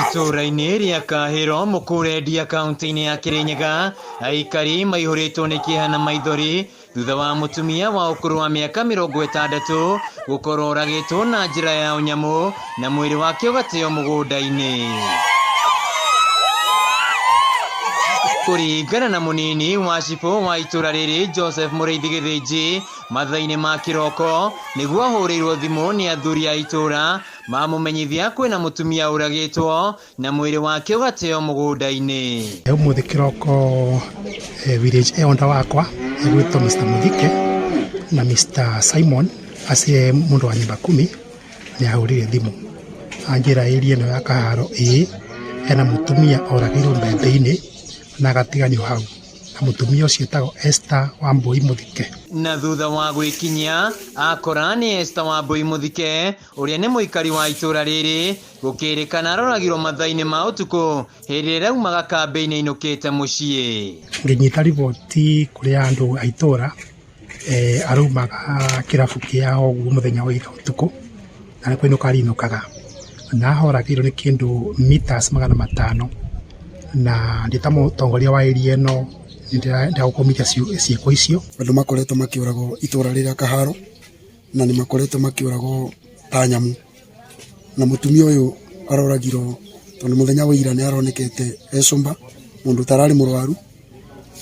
Itũũra-inĩ rĩa Kahĩro Mũkũrendia kaunti-inĩ ya Kĩrĩnyaga, aikari maihũrĩtwo nĩ kĩeha na maithori thutha wa mũtumia wa ũkũrũ wa mĩaka 60 gũkorwo oragĩtwo na njĩra ya ũnyamũ na mwĩrĩ wake ũgateo mũgũnda-inĩ. Kũringana na mũnini wa cibũ wa itũũra rĩrĩ Joseph Mũrĩithi Gĩthĩnji, mathaa-inĩ ma kĩroko nĩguo ahũrĩirwo thimũ nĩ athuri a itũũra mamũmenyithia kwĩna mũtumia ũragĩtwo na mwĩrĩ wake ũgateo mũgũnda-inĩ. Ũmũthĩ kĩroko village elder wakwa egwĩtwo Mr Mũthike na Mr Simon acie mũndũ wa nyũmba kumi nĩ ahũrire thimũ anjĩra area ĩno ya Kaharo ĩĩ hena mũtumia oragĩirwo mbembe-inĩ na agatiganio hau na mũtumia ũcio etagwo Esther Wambui Mũthike. Na thutha wa gwĩkinyia akora nĩ Esther Wambui Mũthike ũrĩa nĩ mũikari wa itũũra rĩrĩ gũkĩrĩkana aroragirwo mathaa-inĩ ma ũtukũ hĩndĩ ĩrĩa aumaga kambĩ-inĩ ainũkĩte mũciĩ. Ngĩnyita riboti kũrĩ andũ a itũũra araumaga kĩrabu kĩa ũguo mũthenya wa ira ũtukũ na nĩ kũinũka arinũkaga na ahoragĩirwo nĩ kĩndũ meters 500 na ndĩ ta mũtongoria wa area ĩno nĩ ndĩragũkũmithia ciĩko icio. Andũ makoretwo makĩũragwo itũra rĩrĩa Kaharo na nĩ makoretwo makĩũragwo ta nyamũ na mũtumia ũyũ aroragirwo tondũ mũthenya wa ira nĩ aronekete e cũmba mũndũ ũtararĩ mũrwaru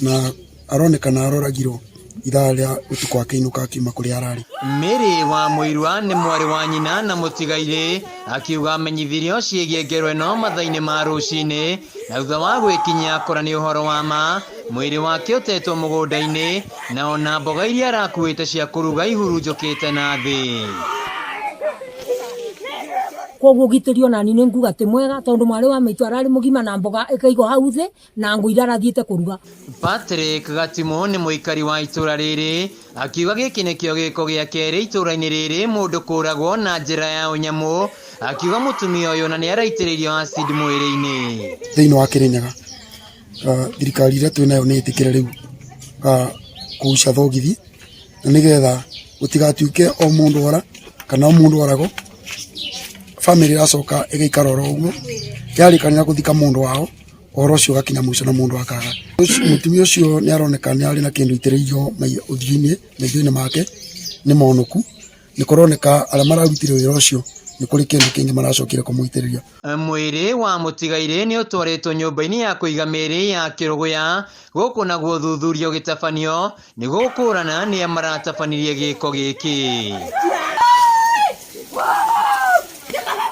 na aronekana aroragirwo ithaa rĩa ũtukũ akĩinũka akiuma kũrĩa ararĩ. Mary wa Mũirwa nĩ mwarĩ wa nyina na mũtigairĩ akiuga amenyithirio ciĩgiĩ ngero ĩno mathaa-inĩ ma rũcinĩ na thutha wa gwĩkinyia akora nĩ ũhoro wa ma mwĩrĩ wake ũtetwo mũgũnda-inĩ na ona mboga iria arakuĩte cia kũruga ihurunjũkĩte na thĩ. Koguo ũgitĩri ona niĩ nĩ nguga ti mwega tondũ mwarĩ wa maitũ ararĩ mũgima na mboga ĩkaigwo hau thĩ na ngũ iria arathiĩte kũruga. Patrick Gatimũ nĩ mũikari wa itũũra rĩrĩ akiuga gĩkĩ nĩkĩo gĩko gĩa kerĩ itũũra-inĩ rĩrĩ mũndũ kũragwo na njĩra ya ũnyamũ akiuga mũtumia ũyũ na nĩ araitĩrĩirio acid mwĩrĩ-inĩ. Thĩinĩ wa Kĩrĩnyaga thirikari ĩrĩa twĩ nayo nĩ ĩtĩkĩre rĩu kũgucia thogithi na nĩgetha gũtigatuĩke o mũndũ ora kana o mũndũ oragwo, bamĩrĩ ĩracoka ĩgaikara oro ũguo, yarĩkanĩra gũthika mũndũ wao, ũhoro ũcio ũgakinya mũico na mũndũ akaga. Mũtumia ũcio nĩ aroneka nĩ arĩ na kĩndũ aitĩrĩirio ũthiũ-inĩ, maitho-inĩ make nĩ monũku, nĩ kũroneka arĩa mararutire wĩra ũcio nĩ kũrĩ kĩndũ kĩngĩ maracokire kũmũitĩrĩria. Mwĩrĩ wa mũtigairĩ nĩ ũtwarĩtwo nyũmba-inĩ ya kũiga mĩĩrĩ ya Kĩrũgũya gũkũ naguo ũthuthuria ũgĩtabanio nĩguo gũkũrana nĩa maratabanirie gĩko gĩkĩ.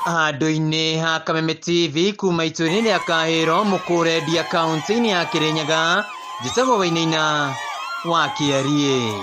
Handũ-inĩ ha Kameme TV kuma itũũra-inĩ rĩa Kahĩro Mũkũrendia kaunti-inĩ ya Kĩrĩnyaga, njĩtagwo Wainaina wa Kĩariĩ.